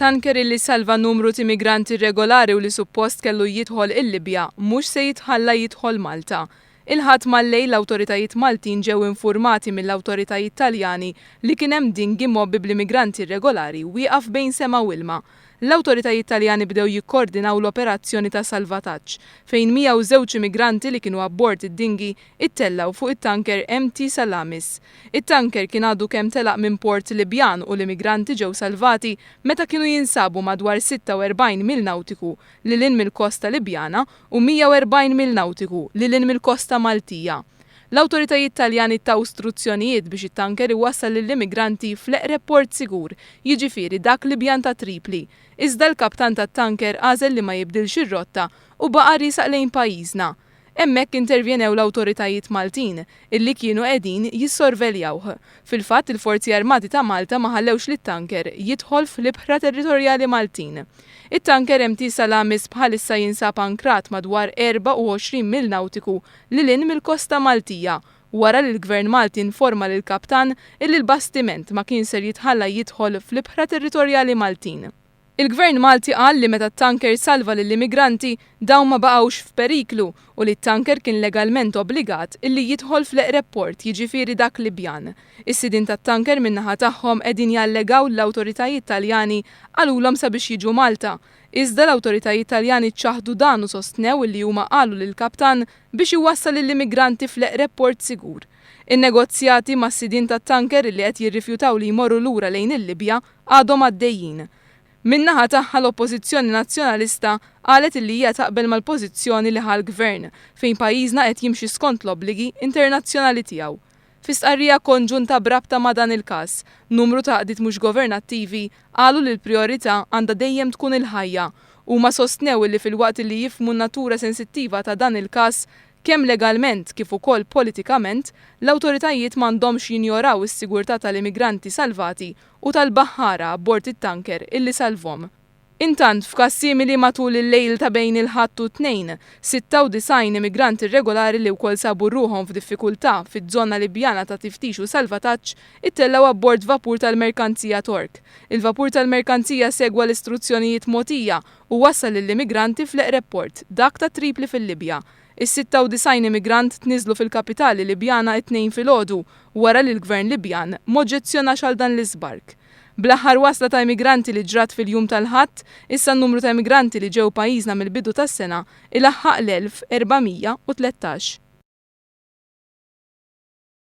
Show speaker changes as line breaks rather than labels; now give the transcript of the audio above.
Tanker illi salva numru t'immigranti irregolari u li suppost kellu jidħol il-Libja mhux se jitħalla jidħol Malta. Il-Ħadd mal-lejl l-awtoritajiet Maltin ġew infurmati mill-awtoritajiet Taljani li kien hemm dinghy mgħobbi bl-immigranti irregolari wieqaf bejn sema u ilma. L-awtoritajiet Taljani bdew jikkordinaw l-operazzjoni ta' salvataġġ, fejn 102 immigranti li kienu abbord id-dinghy ittellgħu fuq it-tanker MT Salamis. It-tanker kien għadu kemm telaq minn port Libjan u l-immigranti ġew salvati meta kienu jinsabu madwar 46 mil nawtiku lil hinn mill-kosta Libjana u 140 mil nawtiku lil hinn mill-kosta Maltija. L-awtoritajiet Taljani taw struzzjonijiet biex it-tanker iwassal lill-immigranti fl-eqreb port sigur, jiġifieri dak Libjan ta' Tripli. Iżda l-kaptan tat-tanker għażel li ma jibdilx ir-rotta u baqa' riesaq lejn pajjiżna. Hemmhekk intervjenew l-awtoritajiet Maltin, illi kienu qegħdin jissorveljawh. Fil-fatt, il-Forzi Armati ta' Malta ma ħallewx lit-tanker jidħol fl-ibħra territorjali Maltin. It-tanker MT Salamis bħalissa jinsab ankrat madwar 24 mil nawtiku lil hinn mill-kosta Maltija, wara li l-Gvern Malti informa lill-kaptan illi l-bastiment ma kien ser jitħalla jidħol fl-ibħra territorjali Maltin. Il-Gvern Malti qal li meta t-tanker salva lill-immigranti, dawn ma baqgħux f'periklu u li t-tanker kien legalment obbligat illi jidħol fl-eqreb port jiġifieri dak Libjan. Is-sidien tat-tanker min-naħa tagħhom qegħdin jallegaw li l-awtoritajiet Taljani qalulhom sabiex jiġu Malta. Iżda l-awtoritajiet Taljani ċaħdu dan u sostnew illi huma qalu lill-kaptan biex iwassal lill-immigranti fl-eqreb port sigur. In-negozjati mas-sidien tat-tanker illi qed jirrifjutaw li jmorru lura lejn il-Libja għadhom għaddejjin. Min-naħa tagħha l-Oppożizzjoni Nazzjonalista qalet illi hija taqbel mal-pożizzjoni li ħa l-Gvern fejn pajjiżna qed jimxi skont l-obbligi internazzjonali tiegħu. Fi stqarrija konġunta b'rabta ma' dan il-każ, numru ta' għaqdiet mhux governattivi qalu li l-prijorità għandha dejjem tkun il-ħajja. Huma sostnew illi filwaqt illi jifhmu n-natura sensittiva ta' dan il-każ, Kemm legalment kif ukoll politikament, l-awtoritajiet m'għandhomx jinjoraw is-sigurtà tal-immigranti salvati u tal-baħħara abbord it-tanker illi salvhom. Intant, f'każ simili matul il-lejl ta' bejn il-Ħadd u t-Tnejn, 96 immigrant irregolari li wkoll sabu ruħhom f'diffikultà fiz-zona Libjana ta' tiftix u salvataġġ ittellgħu abbord vapur tal-merkanzija Tork. Il-vapur tal-merkanzija segwa l-istruzzjonijiet mogħtija u wassal lill-immigranti fl-eqreb port, dak ta' Tripli fil-Libja. Is-96 immigrant tniżżlu fil-kapitali Libjana t-Tnejn filgħodu, wara li l-Gvern Libjan m'oġġezzjonax għal dan l-iżbark. Bl-aħħar wasla ta' immigranti li ġrat fil-jum tal-Ħadd, issa n-numru ta' immigranti li ġew pajjiżna mill-bidu tas-sena ilaħħaq l-1,413.